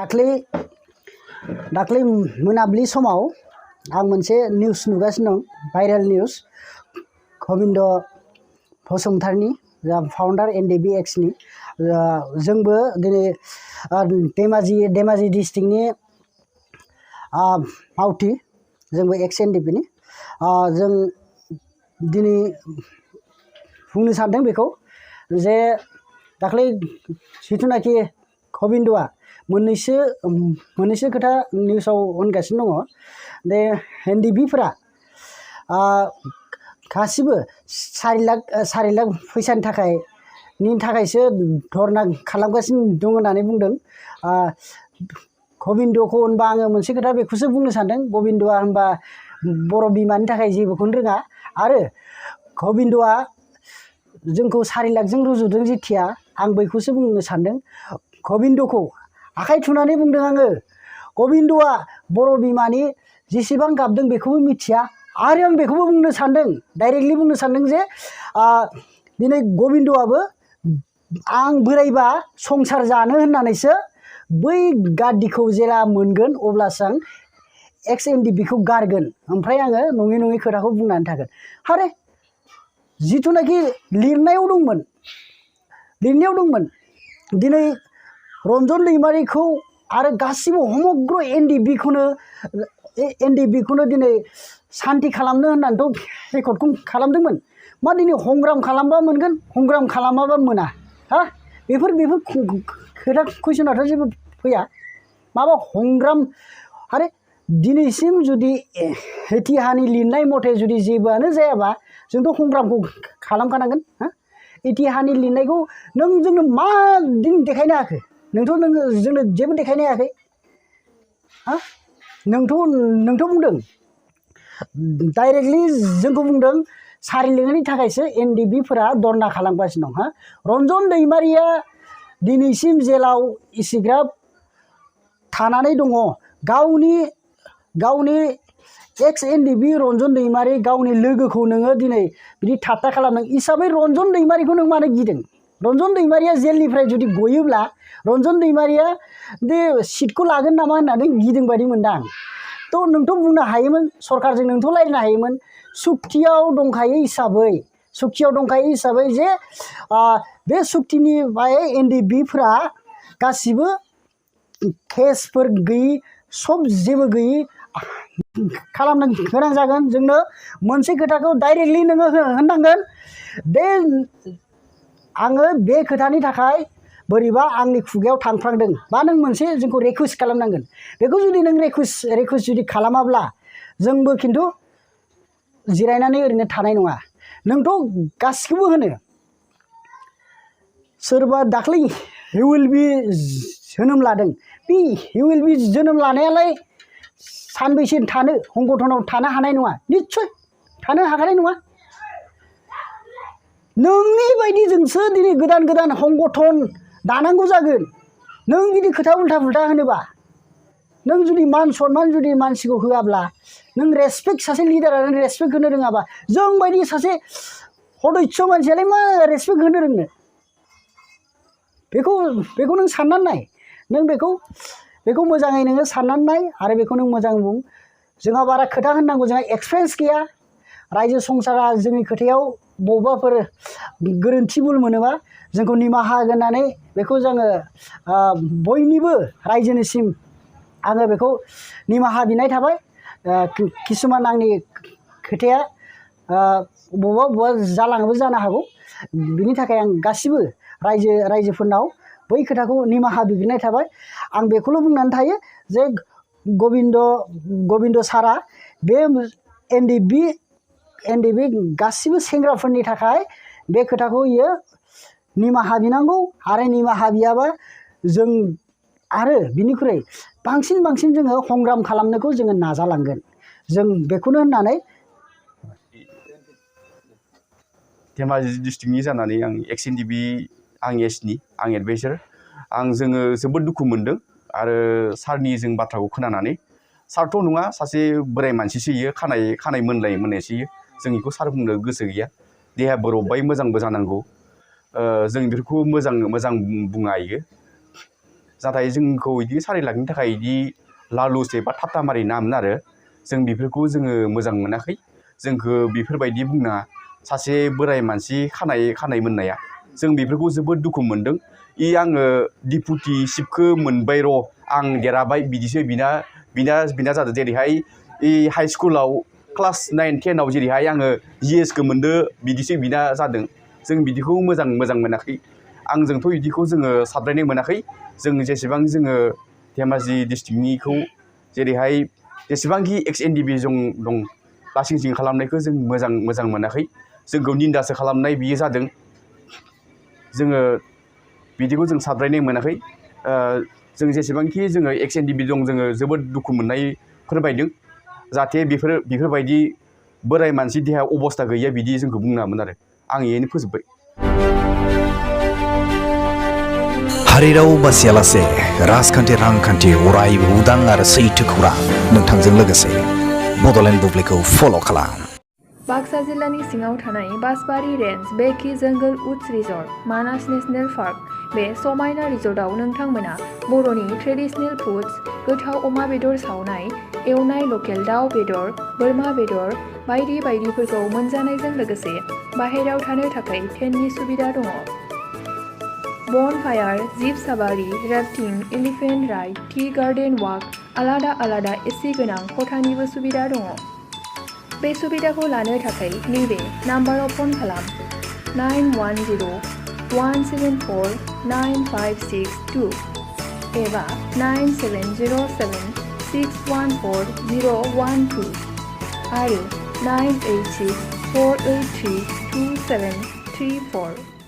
दाख्लै मोनाबिलि समाव आं मोनसे निउस नुगासिनो दं, भाइरेल निउस। गबिन्द बसुमतारीनि फाउन्डार NDB-X नि जोंबो दिनै धेमाजि डिस्ट्रिक्टनि मावथि, जोंबो ex-NDB नि जों दिनै बुंनो सानदों बेखौ जे दाख्लै जिथुनाखि गबिन्दआ मोननैसो खोथा निउसाव होनगासिनो दङ। दे NDB-फोरा गासिबो 4 लाख फैसानि थाखायसो धरना खालामगासिनो दं होननानै बुंदों। गबिन्दखौ होनबा आङो मोनसे खोथा बेखौसो बुंनो सानदों, गबिन्दआ होनबा बर' बिमानि थाखाय जेबोखौनो रोङा। आरो गबिन्दआ जोंखौ 4 लाखजों रुजुदों जेथिया, आं बैखौसो बुंनो सानदों। गबिन्दखौ आखाइ थुनानै बुंदों आङो, गबिन्दआ बर' बिमानि जेसेबां गाबदों बेखौबो मिथिया। आरो आं बेखौबो बुंनो सानदों, डाइरेक्टलि बुंनो सानदों जे दिनै गबिन्दआबो आं बोराइबा संसार जानो होननानैसो बै गादिखौ जेला मोनगोन अब्लासो आं ex-NDB-खौ गारगोन, ओमफ्राय आङो नङै खोथाखौ बुंनानै थागोन। आरे जिथुनाखि लिरनायाव दंमोन दिनै रन्जन दैमारिखौ आरो गासिबो समग्र NDB-खौनो दिनै सान्ति खालामनो होननानैथ' रेकर्डखौ खालामदोंमोन। मा दिनै संग्राम खालामबा मोनगोन, संग्राम खालामाबा मोना? बेफोर खोथा कुइसनाथ' जेबो फैया। माबा संग्राम, आरो दिनैसिम जुदि इतिहासनि लिरनाय मथे जुदि जेबोआनो जायाबा जोंथ' संग्रामखौ खालामखानांगोन। इतिहासनि लिरनायखौ नों जोंनो मा दिन देखायनो हाखो? नोंथ' जोंनो जेबो देखायनो हायाखै। नोंथ' बुंदों डाइरेक्टलि, जोंखौ बुंदों 4 लाखनि थाखायसो NDB-फोरा धरना खालामगासिनो दं। रन्जन दैमारिया दिनैसिम जेलाव इसिग्राब थानानै दङ। गावनि ex-NDB रन्जन दैमारि गावनि लोगोखौ नोङो दिनै बिदि ठाट्टा खालामदों हिसाबै रन्जन दैमारिखौ नों मानो गिदों? रन्जन दैमारिया जेलनिफ्राय जुदि गयोब्ला रन्जन दैमारिया बे सिटखौ लागोन नामा होननानै गिदों बायदि मोनदों आं। थ' नोंथ' बुंनो हायोमोन, सरकारजों नोंथ' रायज्लायनो हायोमोन। सुक्तियाव दंखायो हिसाबै जे बे सुक्तिनि NDB-फोरा गासिबो केसफोर गैयि, सब जेबो गैयि खालामनो गोनां जागोन। जोंनो मोनसे खोथाखौ डाइरेक्टलि नोङो होननांगोन। आङो बे खोथानि थाखाय बोरैबा आंनि खुगायाव थांफ्रांदों, बा नों मोनसे जोंखौ रिकुवेस्ट खालामनांगोन। बेखौ जुदि नों रिकुवेस्ट जुदि खालामाब्ला जोंबो खिन्थु जिरायनानै ओरैनो थानाय नङा। नोंथ' गासिखौबो होनो, सोरबा दाख्लै हिउएलबि जोनोम लादों। बे हिउएलबि जोनोम लानायालाय सानबैसे थानो संगठनाव थानो हानाय नङा, निस्सय थानो हाखानाय नङा। नोंनि बायदिजोंसो दिनै गोदान संगठन दानांगौ जागोन। नों बिदि खोथा उल्था होनोबा, नों जुदि मान सनमान जुदि मानसिखौ होआब्ला, नों रेसपेक्ट, सासे लिडारानो रेसपेक्ट होनो रोङाबा, जों बायदि सासे सदस्य मानसियालाय मा रेसपेक्ट होनो रोंनो? बेखौ नों साननानै नाय। नों बेखौ मोजाङै नोङो साननानै नाय आरो बेखौ नों मोजां बुं। जोंहा बारा खोथा होननांगौ जोंहा एक्सपिरियेन्स गैया। रायजो संसारा जोंनि खोथायाव बबेबाफोर गोरोन्थि भुल मोनोबा जोंखौ निमाहा होनानै बेखौ जोङो बयनिबो रायजोनिसिम आङो बेखौ निमाहा बिनाय थाबाय। किसुमान आंनि खोथाया बबेबा जालाङोबो जानो हागौ। बिनि थाखाय आं गासिबो रायजोफोरनाव बै खोथाखौ निमाहा बिग्रोनाय थाबाय। आं बेखौल' बुंनानै थायो जे गबिन्द सारा बे NDB गासिबो सेंग्राफोरनि थाखाय बे खोथाखौ इयो निमाहा बिनांगौ। आरो निमाहा बियाबा जों आरो बिनिख्रुइ बांसिन जोङो संग्राम खालामनोखौ जोङो नाजालांगोन। जों बेखौनो होननानै धेमाजि डिस्ट्रिक्टनि जानानै आं ex-NDB, आं एसनि, आं एडभाइसार। जोङो जोबोद दुखु मोनदों आरो सारनि जों बाथ्राखौ खोनानानै, सारथ' नङा, सासे बोराय मानसिसो इयो, खानाय मोननायसो इयो। जों बेखौ सार बुंनो गोसो गैया। देहाबो रबबाय, मोजांबो जानांगौ। जों बेफोरखौ मोजां बुङा इयो। नाथाय जोंखौ बिदि 4 लाखनि थाखाय बिदि लालुस एबा थाथामारि नामोन आरो जों बेफोरखौ जोङो मोजां मोनाखै जोंखौ बेफोरबायदि बुंनाङा सासे बोराय मानसि खानाय मोननाया जों बेफोरखौ जोबोद दुखु मोनदों आङो डिपुटि सिफखौ मोनबाय र' आं देराबाय बिदिसो बिना जादों जेरैहाय हाइ स्कुलाव क्लास 9, 10 आव जेरैहाय आङो GS खौ मोनदो बिदिसो बिना जादों जों बिदिखौ मोजां मोनाखै आंजोंथ' बिदिखौ जोङो साबद्रायनाय मोनाखै जों जेसेबां जोङो धेमाजि डिस्ट्रिक्टनिखौ जेरैहाय जेसेबांखि XNDB दं लासिं खालामनायखौ जों मोजां मोनाखै जोंखौ निन्दासो खालामनाय बियो जादों जोङो बिदिखौ जों साबद्रायनाय मोनाखै जों जेसेबांखि जोङो XNDB दं जोङो जोबोद दुखु मोननाय फोरमायदों जाहाथे बेफोरबायदि बोराय मानसि देहा अबस्था गैया बिदि जोंखौ बुङामोन आरो आं बेनो फोजोबबाय हारिराव बासियालासे राजखान्थि रांखान्थि अरायबो उदां आरो सैथो खौरां नोंथांजों लोगोसे बड'लेण्ड बुब्लिखौ फल' खालाम बाक्सा जिल्लानि सिङाव थानाय बासबारि रेन्ज बेकि जंगल उड्स रिजर्ट मानास नेशनेल पार्क बे समायना रिजर्टआव नोंथांमोना बर'नि ट्रेडिशनेल फुड्स गोथाव अमा बेदर सावनाय एवनाय लकेल दाउ बेदर बोरमा बेदर बायदि बायदिफोरखौ मोनजानायजों लोगोसे बाहेरायाव थानो थाखाय टेन्टनि सुबिदा दङ bonfire jeep safari rafting elephant ride tea garden walk आलादा एसि गोनां खथानिबो सुबिदा दङ बे सुबिदाखौ लानो थाखाय नैबे नाम्बाराव फन खालाम 9104974956 एबा 9707614012 आरो 98648327334